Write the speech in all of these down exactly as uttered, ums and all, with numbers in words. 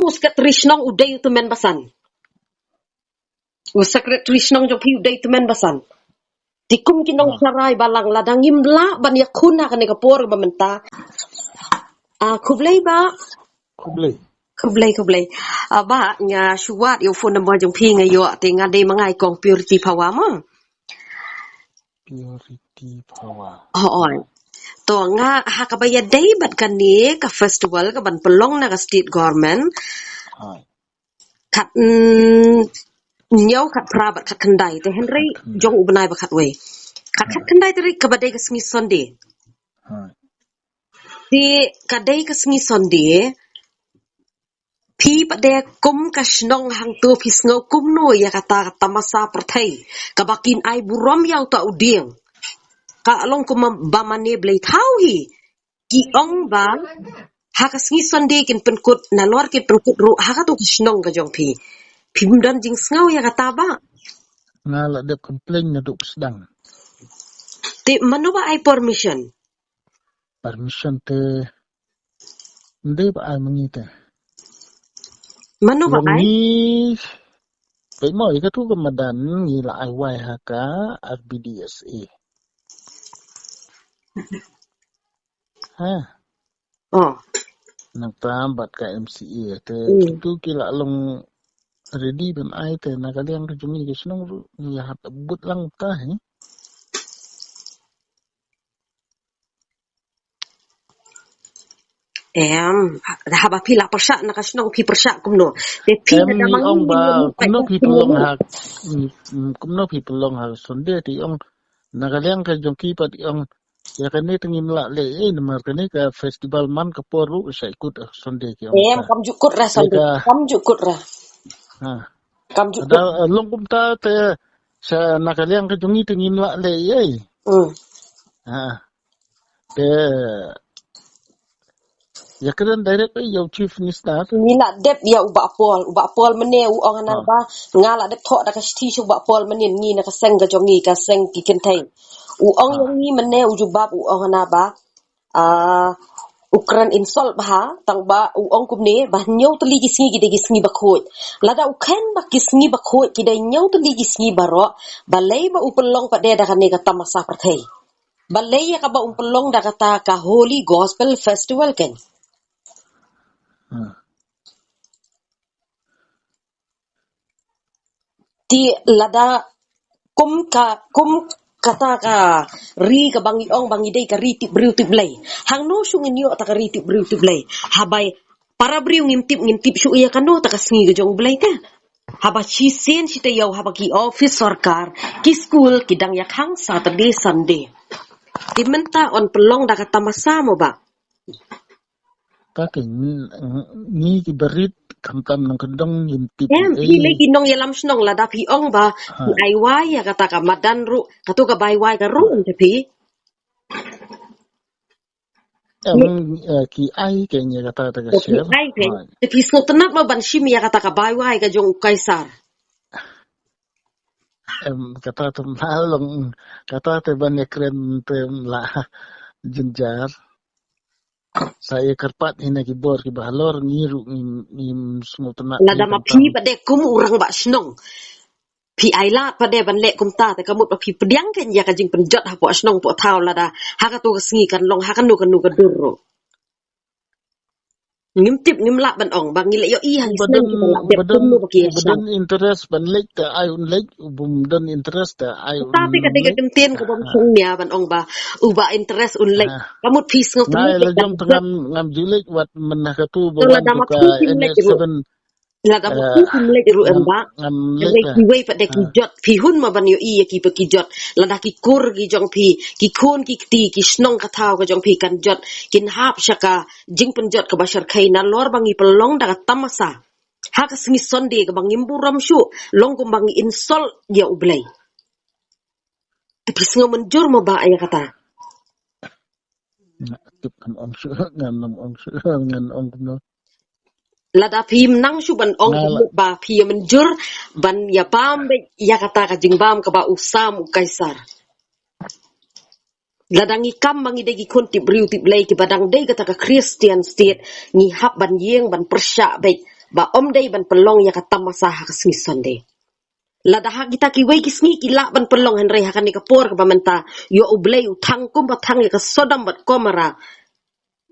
U secretary shnong u dei u tymmen basan. U secretary shnong jong phi u dei u tymmen basan. Te kum ki nongshakri balang, lada ngim lah ban ïakhun ha kane ka por ba mynta. Ah, khublei Bah. Khublei. Khublei, khublei. Ah, Bah, nga shu wad ïa u phone number jong phi nga ïoh, te nga dei ma nga i kong Purity Phawa mo. Purity Phawa. Oh, oi. To nga ha kaba ïadei bad kane ka festival kaban pynlong na ka state government. Hai. Khat, mm, hynñiew, khat phra bad khat khyndai, te hynrei jong u bnai ba khatwei. Khat, khat khyndai tarik kaba dei ka sngi Sunday. Hai. Te ka dei ka sngi Sunday. Phi pat de kum ka shnong hangto phi sngew kumno ïa kata ka tamasa pyrthei kaba kin ai burom ïa uta u dieng? Ka long kum ba mane blei thaw hi. Ki ong ba ha ka sngi Sunday kin pynkut, nalor kin pynkut ruh ha kato ka shnong ka jong phi. Phim don jingsngew ïa kata Bah? Nga la dep complain naduh sdang. Te mano ba ai permission? Permission te ym dei ba ai ma ngi te. Mano ba ai? Ngi, peit mo, ïa katu ka madan ngi la ai wai ha ka R B D S A. Ha. Oh. Nangta bad ka M C A te, hmm, kitu ki la long ready ban ai te, na ka liang ka jong ngi ka shnong ruh ngi hap bud lang ta hi. Em, haba phi la pyrshah na ka shnong phi pyrshah kumno? Te phi em, da ngi ong ba kumno phi pynlong ha, mm, kumno phi pynlong ha Sunday, te ong na ka liang ka jong ki pat ong ïa kane te ngim lah leh ei, namar kane ka festival man ka por ruh sa ïakut ha Sunday, ki ong. Em, kam ju kut ra Sunday. Kam ju kut ra. Ha. Kam ju kut. Long kumta te sa na ka liang ka jong ngi te ngim lah leh ei. Hmm. Ha. Te ïa kren direct ïa u Chief Minister. Ngi la dep ïa u Bah Paul, u Bah Paul mynne u ong hana ba nga la dep thoh da ka shithi sha u Bah Paul mynne, ngi na ka seng ka jong ngi, ka seng ki kynthei. U ong ïa ngi mynne u jubab, u ong hana ba, ah, u kren insult bha, tang ba u ong kumne ba hynñiew tylli ki sngi ki dei ki sngi bakhuid. Lada u khein ba ki sngi bakhuid ki dei hynñiew tylli ki sngi baroh, balei ba u pynlong pat de da kane ka tamasa pyrthei? Balei ïa kaba um pynlong da kata ka Holy Gospel Festival ken? Hmm. Te lada kum ka, kum kata ka ri kaba ngi ong ba ngi dei ka ri tip briew tip Blei. Hangno shu ngin ïoh ta ka ri tip briew tip Blei? Haba para briew ngim tip, ngim tip shuh ïa kano ta ka sngi ka jong u Blei te. Haba shisien shi taïew haba ki office sorkar, ki skul ki dang ïakhang Saturday, Sunday. Te mynta yn pynlong da ka tamasa mo Bah? Ta ki ngi, ngi ki barit khamtam nongkyndong ngim tip. Em, phi lei ki nongïalam shnong, lada phi ong ba phi ai wai ïa kata ka madan ruh, kato ka bai wai ka ruh ong te phi. Em, eh, ki ai ke ngi kata ta ka share. Ki ai ke. Te phi sngewtynnat mo ban shim ïa kata ka bai wai ka jong u Kaisar? Em, kata te ma long, kata te ban ïa kren te la jynjar. Sa ïa kyrpad hi na ki bor kiba halor, ngi ruh ngim, ngim sngewtynnat. Lada ma phi pat de kum u rangbah shnong, phi ai lad pat de ban leh kumta, te ka mut ba phi pdiang kein ïa ka jingpynjot hapoh shnong poh thaw lada ha kato ka sngi kan long ha kano kano ka dur ruh. Ngim tip, ngim lah ban ong ba ngi la ïohi ha ki snem kiba la dep kumno ba ki ïa shah. Ba don interest ban leit te ai un leit, u bym don interest te ai un leit. Kata te ka dei ka kyntien ka bym shong nia ban ong ba uba interest un leit. Ka mut phi sngewtynnat ban leit. Ngam ju leit wat mynta katu ba wan ka N H seven. Lada ba phi kim leit ruh em Bah. Kiwei kiwei pat de ki jot. Phi hun mo ban ïohi ïa kiba ki jot. Lada ki kur ki jong phi, ki khun ki kti, ki shnong ka thaw ka jong phi kan jot, kin hap sha ka jingpynjot kaba shyrkhei nalor ba ngi pynlong da ka tamasa ha ka sngi Sunday kaba ngim burom shuh, long kumba ngi insult ïa u Blei. Te phi sngew mynjur mo Bah ïa kata? Nga tip ngam ong shuh, ngam ong shuh, ngam ong kumno. Lada phim nang shuh ban ong kumno ba phi ïa mynjur ban ïa bam beit ïa kata ka jingbam kaba u sam u Kaisar. Lada ngi kam ba ngi dei ki khun tip briew tip Blei kiba dang dei kata ka Christian state, ngi hap ban ïeng ban pyrshah beit ba ym dei ban pynlong ïa ka tamasa ha ka sngi Sunday. Lada ha kita kiwei ki sngi ki lah ban pynlong, hynrei ha kane ka por kaba mynta, ïoh U Blei u thang kumba thang ïa ka Sodom bad Gomorrah,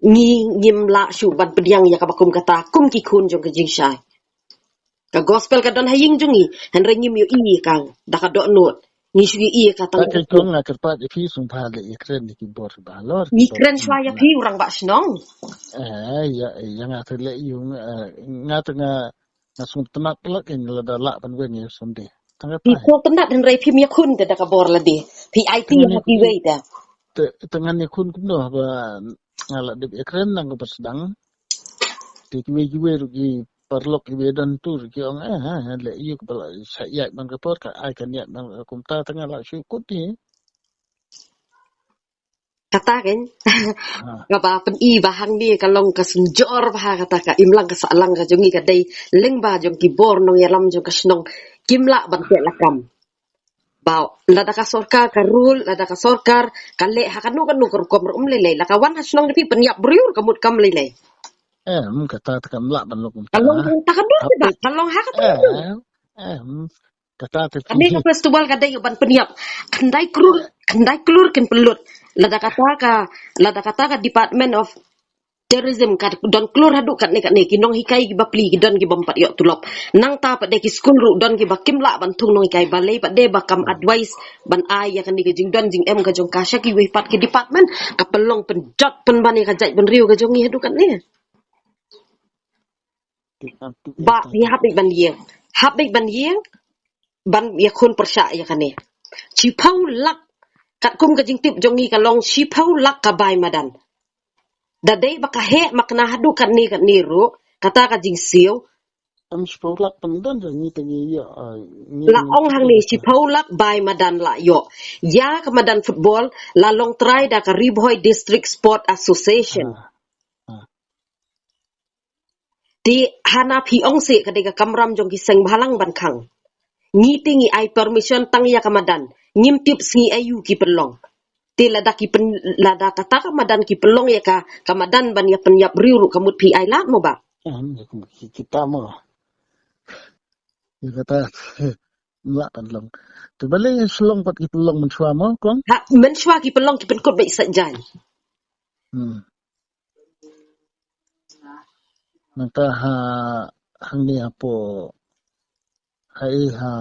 ngi ngim lah shuh ban pdiang ïa kaba kum kata kum ki khun jong ka jingshai. Ka gospel ka don ha ïing jong ngi, hynrei ngim ïohi ïa ka da ka dohnud. Ngi shu ïohi ïa ka tang. Ka kong nga kyrpad ïa phi sngewbha leh ïakren ïa ki bor ba halor. Ngi kren shwa ïa phi u rangbah shnong. Eh, ïa, ïa nga te leh ïa nga, eh, nga te nga, nga sngewtynnat lak ïa lada lah ban weng ïa Sunday. Tang ka phi tai. Sngewtynnat, hynrei phim ïakhun te da ka bor lade. Phi aiti ha kiwei te. Te, te ngan ïakhun kumno ba nga la dep ïakren nang ka ba sdang. Te kiwei kiwei ruh ki paralok kiwei don tu ruh ki ong, eh, eh, eh, leh ïa ka ba la sa ïaid man ka por, ka ai ka niat man ka kumta, te nga la shu kut hi. Kata kan. Ha. Kaba pyni ba hangne ka long ka synjor ba ha kata ka imlang ka sahlang ka jong ngi ka dei lyngba jong ki bor nongïalam jong ka shnong kim lah ban teh lakam. Ba lada ka sorkar ka rule, lada ka sorkar ka leh ha kano kano ka rukom ruh um lei lei. La ka wan ha shnong da phi pynïap briew ka mut kam lei lei. Eh, mm, kata te kam lah ban lok. Ka long kumta ka dur te ba, ka long ha kata. Eh, eh, mm, kata te. Kane ka festival ka dei ban pynïap. Khyndai klur, khyndai klur kin pynlut. Lada kata ka, lada kata ka Department of Tourism ka don klur haduh katne katne, ki nonghikai ki bapli ki don ki bym pat ïoh tulop. Nangta pat de ki skul ruh don ki ba kim lah ban thung nonghikai, balei pat de ba kam advice ban ai ïa kane ka jingdon jingem ka jong ka sha kiwei pat ki department, ka pynlong pynjot pynban ïa ka jaitbynriew ka jong ngi haduh katne. Ba ngi hap beit ban ïeng. Hap beit ban ïeng ban ïakhun pyrshah ïa kane. Shiphew lak, katkum ka jingtip jong ngi ka long shiphew lak ka bai madan. Da dei ba ka heh makna haduh katne katne ruh kata ka jingsiew. Am shiphew lak pyndan da ngi te ngi ïa, ah, ngi la ong hangne shiphew lak bai madan la ïoh. Ïa ka madan football la long trai da ka Ri Bhoi District Sport Association. Ah, ah. Te hana phi ong se ka dei ka kamram jong ki seng bhalang ban khang. Ngi te ngi ai permission tang ïa ka madan. Ngim tip sngi aïu ki pynlong. Te lada ki pyn, lada kata ka madan ki pynlong ïa ka, ka madan ban ïa pynïap briew ruh ka mut phi ai lad mo ba. Ah, ki, kita mo. Ïa kata, mla pynlong. Te balei Shillong pat ki pynlong mynshuwa mo, kong? Ha, mynshuwa ki pynlong ki pynkut beit sa jan. Hmm. Nangta ha, hangne hapoh, ha i ha.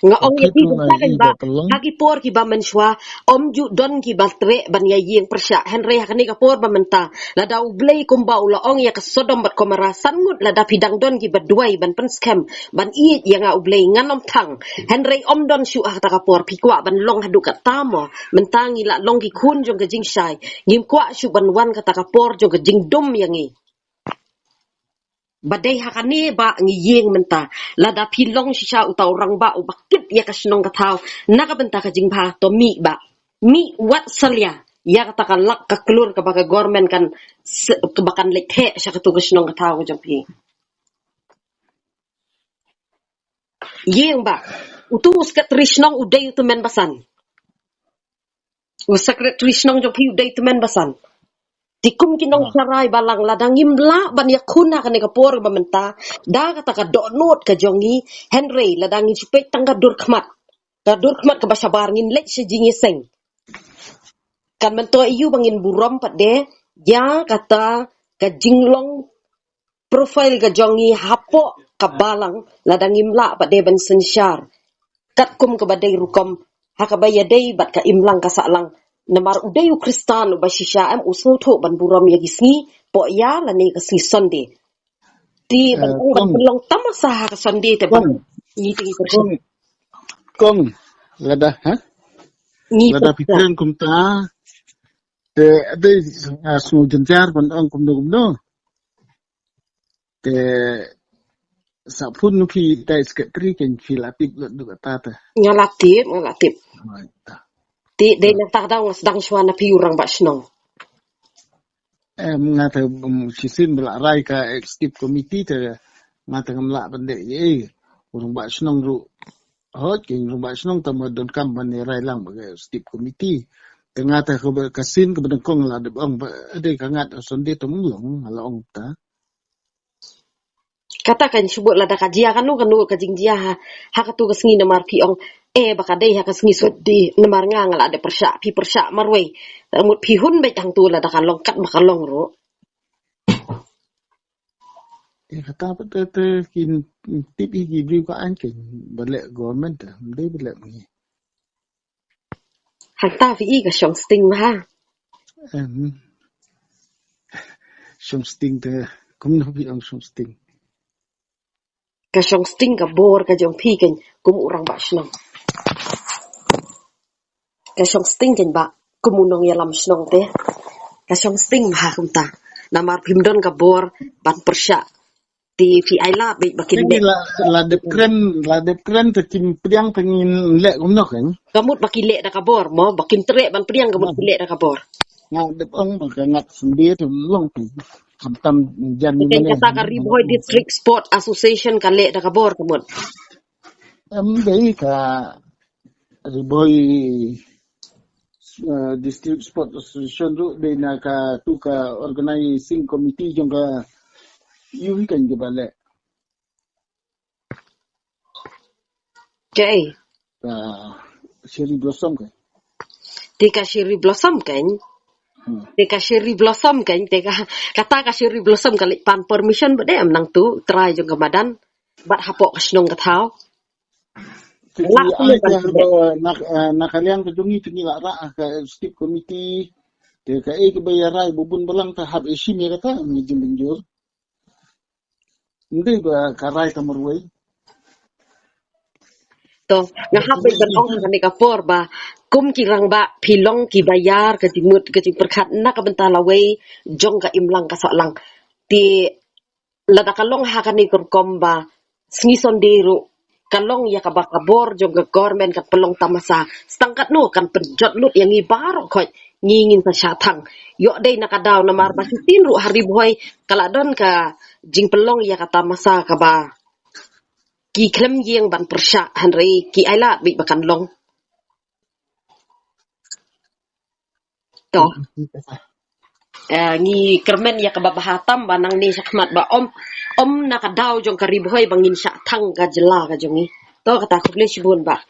Nga ong ïa phi kumta kan ba, ha ki por ki ba mynshuwa, ym ju don ki ba treh ban ïa ïeng pyrshah, hynrei ha kane ka por ba mynta, lada U Blei kumba u la ong ïa ka Sodom bad Gomorrah, san ngut lada phi dang don ki ba duwai ban pynskhem, ban ïeit ïa nga U Blei ngan ym thang, hynrei ym don shuh ha kata ka por, phi kwah ban long haduh katta mo, mynta ngi la long ki khun jong ka jingshai, ngim kwah shuh ban wan kata ka por jong ka jingdum ïa ngi. Ba dei ha kane ba ngi ïeng mynta. Lada phi long shisha uta u rangbah uba kit ïa ka shnong ka thaw na ka bynta ka jingbha, to mih ba, mih wat salia ïa kata ka lak ka klur kaba ka government kan se-, kaba kan leit theh sha katu ka shnong ka thaw ka jong phi. Ïeng ba utu u secretary shnong u dei u tymmen basan. U secretary shnong jong phi u dei tymmen basan. Te kum ki nongshakri balang, lada ngim lah ban ïakhun ha kane ka por ba mynta da kata ka dohnud ka jong ngi, hynrei lada ngi shu peit tang ka dur khmat, ka dur khmat kaba shabar, ngin leit sha jingïaseng. Kan myntoi ïa u ba ngin burom pat de ïa kata ka jinglong profile ka jong ngi hapoh ka balang, lada ngim lah pat de ban synshar katkum kaba dei rukom ha kaba ïadei bad ka imlang ka sahlang. Namar u dei u Khristan uba shisha, em u sngewthuh ban burom ïa ki sngi poh ïa lane ka sngi Sunday. Te ban, eh, ong ban pynlong tamasa ha ka Sunday te ba ngi te ngi pyrshah. Kong, lada, ha? Lada phi kren kumta te dei, ah, sngew jynjar ban ong kumno kumno. Te sa phone nu phi dei secretary, ken phi la tip lut du kata te. Nga la tip, nga la tip. Te dei nangta ka daw nga sdang shuwa na phi u rangbah shnong. Em, nga te, um, shisien ba la rai ka executive committee te nga te ngam lah ban dei ei. U rangbah shnong ruh, hooid, ken u rangbah shnong te mo donkam ban rai lang ba ka executive committee. Te nga te ka sien kaba nyngkong la dep ong ba dei ka ngat Sunday te mo long, nga la ong ta. Kata kan shu bud lada ka jia kano kano ka jingjia ha, ha katu ka sngi namar phi ong, eh, ba ka dei ha ka sngi Sunday namar nga nga la dep pyrshah, phi pyrshah marwei. Te mut phi hun beit hangtu lada ka long kat ba ka long ruh. Eh, kata pat te, te kin tip hi ki briew ka aiñ kein ba leh government te, ym dei ba leh ma ngi. Hangta phi i ka shong sting bha. Em. Shong sting te, kumno phi ong shong sting? Ka shong sting ka bor ka jong phi kein kum u rangbah shnong. Ka shong sting kein ba kum u nongïalam shnong te. Ka shong sting bha kumta. Namar phim don ka bor ban pyrshah. Te phi ai lad beit ba kin leh. La, la dep kren, la dep kren te kim pdiang te ngin leh kumno kein. Ka mut ba ki leh da ka bor mo, ba kim treh ban pdiang ka mut ki leh da ka bor. Nga dep ong ba ka ngat sendiri te long tu. Khamtam jan ni mane. Kata ka Ri Bhoi District Sport Association ka leh da ka bor ka mut. Em dei ka Ri Bhoi, eh, District Sport Association ruh dei na katu ka organizing committee jong ka ïu hi kein kiba leh. Kaei? Ka Cherry Blossom kein. Te ka Cherry Blossom kein. Hmm. Te ka Cherry Blossom kein, te ka, kata ka Cherry Blossom ka leit pan permission ba dei em nangtu trai jong ka madan. Bad hapoh ka shnong ka thaw. Te ki ai te ba na, eh, na ka liang ka jong ngi te ngi la rah ka executive committee. Te kaei kaba ïa rai ba bun balang te hap ïa shim ïa kata ngi jin mynjur. Ym dei ba ka rai ka marwei. To, nga hap beit ban ong ha kane ka por ba kum ki rangbah phi long kiba ïar ka jingmut ka jingpyrkhat na ka bynta lawei jong ka imlang ka sahlang. Te lada ka long ha kane ka rukom ba sngi Sunday ruh ka long ïa kaba ka bor jong ka government kan pynlong tamasa. Stang katno kan pynjot lut ïa ngi baroh khoit, ngi ngin sa shah thang. Ïoh dei na ka daw namar ba shisien ruh ha Ri Bhoi ka la don ka jingpynlong ïa ka tamasa kaba ki khlem ïeng ban pyrshah, hynrei ki ai lad beit ba kan long. To. Eh, ngi kyrmen ïa kaba bha tam ba nangne shakhmat ba ym, ym na ka daw jong ka Ri Bhoi ba ngin shah thang ka jylla ka jong ngi. To kata, khublei shibun bah.